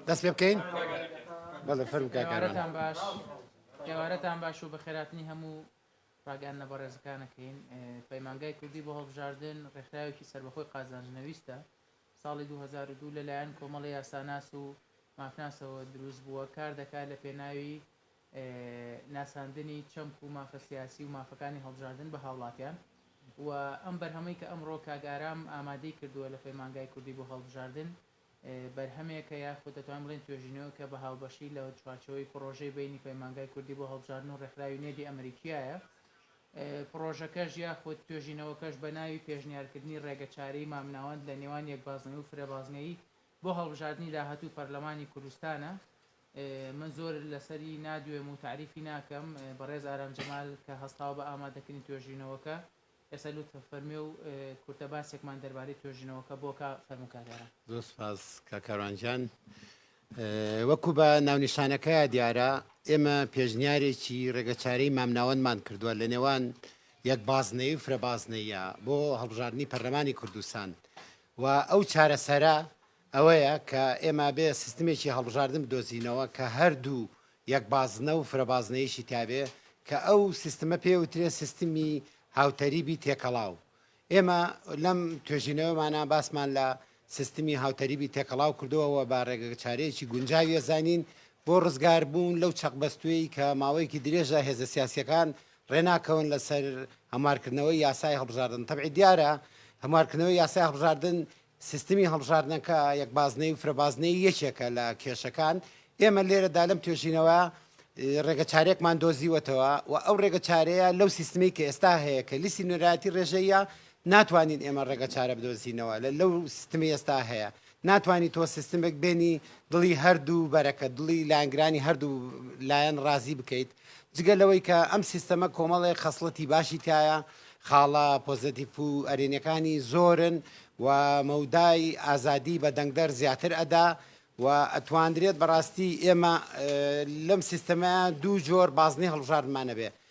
دەست پێ بکەین؟ بەڵێ فەرموو کاک کاروان. ئێوارەتان باش ئێوارەتان باش و بەخێراتنی هەموو ڕاگەیاندنە بەڕێزەکان ئەکەین. پەیمانگای کوردی بۆ هەڵبژاردن ڕێکخراوێکی سەربەخۆی قازانجنەویستە. ساڵی 2002 لەلایەن کۆمەڵی یاساناس و مافناسەوە دروست بووە، کار دەکات لە پێناوی ناساندنی چەمک و مافە سیاسی و مافەکانی هەڵبژاردن بە هاوڵاتیان و ئەم بەرهەمەی کە ئەمڕۆ کاک ئارام ئامادەی کردووە لە پەیمانگای کوردی بۆ هەڵبژاردن بەرهەمێکە یاخود دەتوانین بڵێین توێژینەوەکە بە هاوبەشی لە چوارچێوەی پڕۆژەی بەینی پەیمانگای کوردی بۆ هەڵبژاردن و ڕێکخراوی نێدی ئەمریکیایە. پڕۆژەکەش یاخود توێژینەوەکەش بە ناوی پێشنیارکردنی ڕێگەچارەی مامناوەند لە نێوان یەکبازنەیی و فرەبازنەیی بۆ هەڵبژاردنی داهاتووی پەرلەمانی کوردستانە. من زۆر لەسەری نادوێم و تەعریفی ناکەم، بەڕێز ئارام جەمال کە هەستاوە بە ئامادەکردنی توێژینەوەکە، ئێستا لوتف فەرموێ و کورتە باسێکمان دەربارەی توێژینەوەکە بۆ کا، فەرموو کاک ئارام. زۆر سپاس کاک کاروان گیان. وەکو بە ناونیشانەکەیا دیارە ئێمە پێشنیارێکی ڕێگەچارەی مامناوەندمان کردووە لە نێوان یەک بازنەیی و فرە بازنەییە بۆ هەڵبژاردنی پەرلەمانی کوردستان و ئەو چارەسەرە ئەوەیە کە ئێمە بێ سیستمێکی هەڵبژاردن بدۆزینەوە کە هەردوو یەک بازنە و فرە بازنەییشی تیابێ کە ئەو سیستمە پێ وترێ سیستمی هاوتەریبی تێکەڵاو. ئێمە لەم توێژینەوەمانە باسمان لە سیستمی هاوتەریبی تێکەڵاو کردووە و بە ڕێگەچارەیەکی گونجاوی ئەزانین بۆ ڕزگاربوون لەو چەقبەستوویەی کە ماوەیەکی درێژە هێزە سیاسییەکان ڕێناکەون لەسەر هەموارکردنەوەی یاسای هەڵبژاردن. تەبعی دیارە هەموارکردنەوەی یاسای هەڵبژاردن سیستمی هەڵبژاردنەکە یەکبازنەیی و فرەبازنەیی یەکێکە لە کێشەکان، ئێمە لێرەدا لەم توێژینەوە ڕێگەچارەیەکمان دۆزیوەتەوە و ئەو ڕێگەچارەیە لەو سیستمەی کە ئێستا هەیە کە لیستی نوێنەرایەتی ڕێژەییە ناتوانین ئێمە ڕێگەچارە بدۆزینەوە لە لەو سیستمی ئێستا هەیە ناتوانی تۆ سیستمێک بێنی دڵی هەردوو بەرەکە دڵی لایەنگرانی هەردوو لایەن ڕازی بکەیت جگە لەوەی کە ئەم سیستەمە کۆمەڵێک خەسڵەتی باشی تایە خاڵە پۆزەتیف و ئەرێنیەکانی زۆرن و مەودای ئازادی بە دەنگدەر زیاتر ئەدا و ئەتواندرێت بەڕاستی ئێمە لەم سیستەمە دوو جۆر بازنەی هەڵبژاردنمان هەبێ.